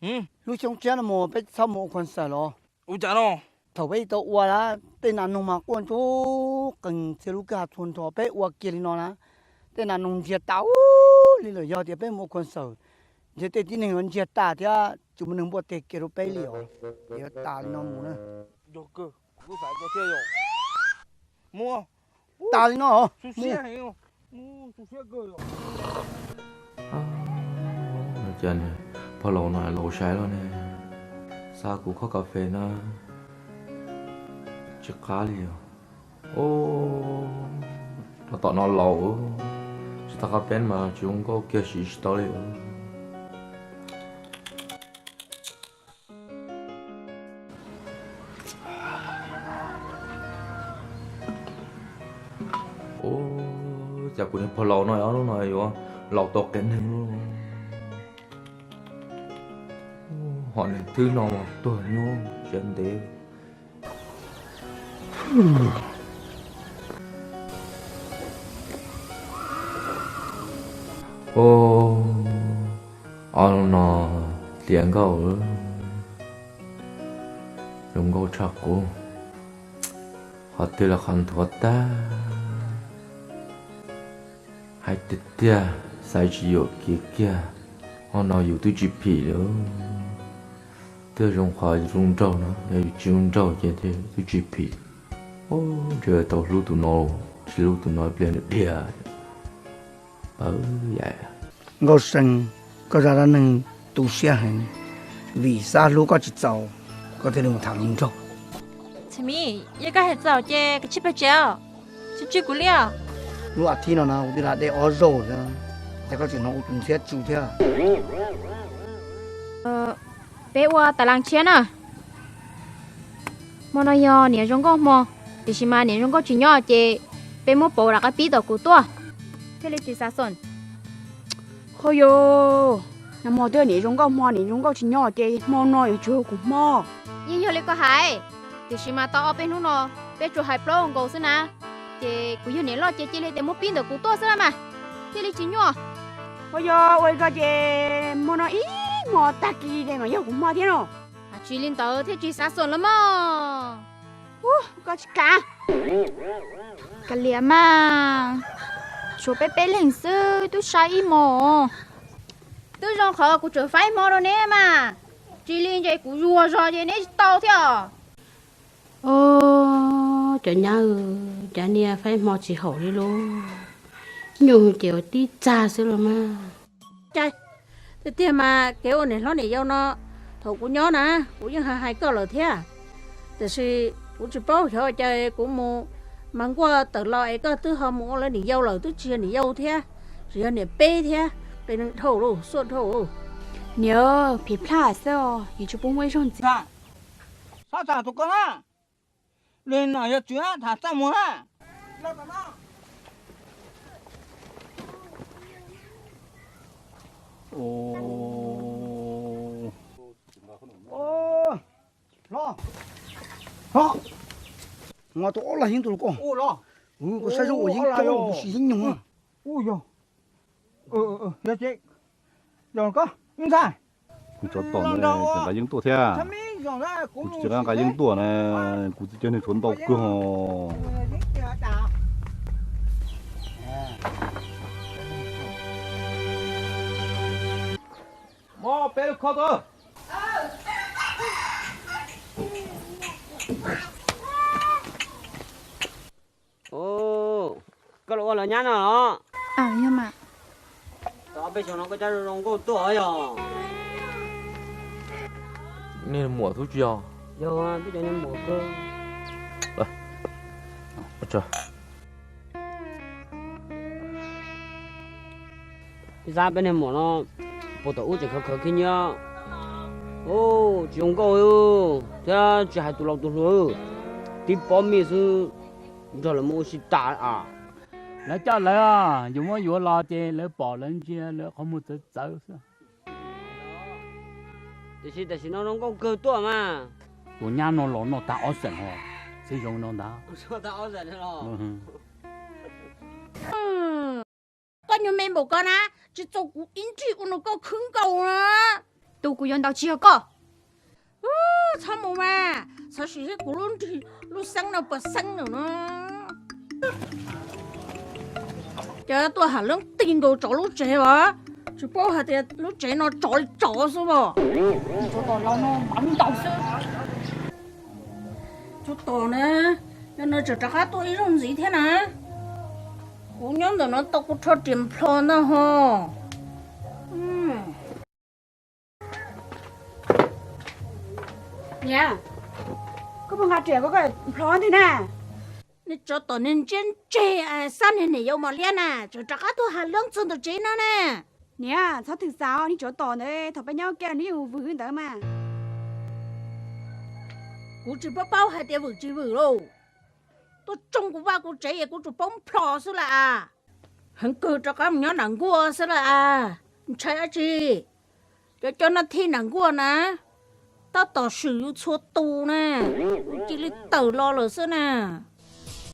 Lub xyoo tshiab no mus peb txhob mus ua concert los? Ua cas no? Thaum peb tau ua lawm tej nas noog mas quaj ntsuag qees txhia lub kwj ha txhua nrho, peb ua kiag li no na, tej nas noog ntsiag tas li lawm. Yog tias peb mus ua concert, ntshe tej tib neeg yuav ntsiag tas thiab tsis muaj neeg npuaj teg kiag rau peb li os. Yuav tas li no mus na. Tas li no. Cas pog laus no laus sai lawm ne, xa kuv khob kas fes na tsis qab li os. Ov, tom no laus, tsis tau qab peeb mas tsis zoo nkauj kiag siv tsis tau li. Ov, cas kuv niag pog laus no ob hnub no yuav laus tau qias neeg lawm. Hom neeg twb no mas tuag nyuaj siab ntev. Ov, ob hnub no tiav nkauj, zoo nkauj tshaj qub, qhov twg los qhov nthuav tag. Hais tiag tiag, xaiv tsis yuam kev kiag, ob hnub no yus twb tsis phim li. Twb zoo qhov zoo nraug no, yog yus tsis zoo nraug ces twb tsis phim. Ov, ntshe tau hlub tus no, tsis hlub tus no pliag nws dhia. Nkauj See, koj zaj dab neeg tu siab heev, vim xav hlub koj tsis txaus, koj thiaj li mus tham hluas nraug. Txiv Mim, yog koj hais txaus ces koj cia li pais tsev os, tsis tswj kuv li os. Lub as thiv no na kuv twb lam dej ob zaug, ces koj tseem hnov kuv tus ntxhiab tsu thiab. Peb ua tas las tshiab na. Hmo no yog niam zoo nkauj hmo, tiam sis mas niam zoo nkauj tsis nyob ces peb muab pauv rov qab pib tom kuv tuaj thiaj li tsis xav xoom. Ho yog, nag hmo twb niam zoo nkauj hmo, niam zoo nkauj tsis nyob ces hmo no yuav tsis yog kuv hmo. Yeej yog li koj hais, tiam sis mas tau ob peb hnub no peb tsuas hais plaub nkaus xwb na, ces kuv yog niam loj ces cia li tias muab pib ntawm kuv tuaj xwb na mas, thiaj li tsis nyuaj. Ho yog ua li ko ces hmo no ib hmo tag kis ces mas yog kuv hmo thiab no. Tsis li ntawd thiaj tsis xav xoom los mas. Ub, koj tsis kam. Kav liam mas, tshuav peb peb leeg xwb twb sai ib hmo. Twb zoo qhov kuv tseem faib hmo rau neb mas, tsis li ntshe kuv zuag zog ces neb tsis tau thiab os. Ov, cov nyab, cov niag faib hmo tsis haum li lauj, nyuj ces ua tib txag xwb los mas. Cai, tiag tiag mas kev ua niam hlob niam yau no, thaum kuv nyob na, kuv yeej hais hais koj lawm thiab, tiam sis kuv tsis paub xyov cas kuv mus mas nkuaj tawm los es koj twb ho mus ua lawv niam yau lawm, twb tsis yog niam yau thiab, tsis yog niam peb thiab, qi neeg dhau lauj, xuaj dhau lauj. Niam, phiv plaj xwb os, yus tsis pub muaj ib zaug ntxiv. Xav tham tus ko na, li no yog tswv tham txaj muag na. Hlob, hlob, mas tus ob lag yeeb tus los ko, koj saib zoo ua yeeb coob tus sis yeeb nyoog. Kuv tsis nqa yeeb tuaj thiab, kuv tsis nqa yeeb tuaj na, kuv txiv cov neeg tshuav ntau kawg os. Koj los ua lawv nyab no los? Tau peb xyoo no koj cab zoo zoo nkauj tuaj yog? Nej muam tub tsis yog? Yog, peb cov niag muam kawg. Peb xav peb niag muam no puas thaum ub tseem khawv khawv khib nyiab, tsis zoo nkauj thiab tsis hais tus laus tus hluas, tib pob mij xwb nrog lawv mus ua si tas a. Lawv coj lawv, yus muab yuav los ces lawv pom lawv ntsia lawv qhov muag txawv txawv xwb. Tiam sis tam sim no zoo nkauj kawg tuaj mas. Tus nyab no los noj tag ob xeem os, txiv zoo no ntag. Koj nyuag me npaum ko na, tsis txaus kuv ib nrig ua rau koj khwb nkaus na. Tus kuv yuav ntaus tsis yog koj. Txhob mus mas, txhob siv kuv lub nrig lub xeeb no puas xeeb lawm no. Cas tuaj ham leeb ti nkaus tsov lub tsev as, tsis paub hais tias lub tsev no tsov li tsov xwb as. Tsov tom los no mam ntaus xwb. Tsov tom na, yog no tseem rov qab tuaj ib zaug ntxiv thiab na. Kuv nyob ntawm no tau kuv rho riam plho ntag ho. Niam, koj puas nqa riam ko koj plho ntag na? Niag tsov tom niag ntsiab ntseg, xab niag niam yau mos liab na, tseem rov qab tuaj ham leeb txog ntawm tsev no na. Niam, txhob twm xav, niag tsov tom ntawd thaum peb nyob kiag nws yeej vwm ntawd mas. Kuv tsis paub paub hais tias vwm tsis vwm lauj. Tuaj tsoo kuv vaj kuv tsev es kuv tsuas paub plho xwb lawm as. Heev kawg rov qab mus nyob nram nkuaj xwb lawm as. Ntshai dab tsi? Cov cov nab thib nram nkuaj na, tab tom swm yus txhua tus na, cia li tawm los lawm xwb na.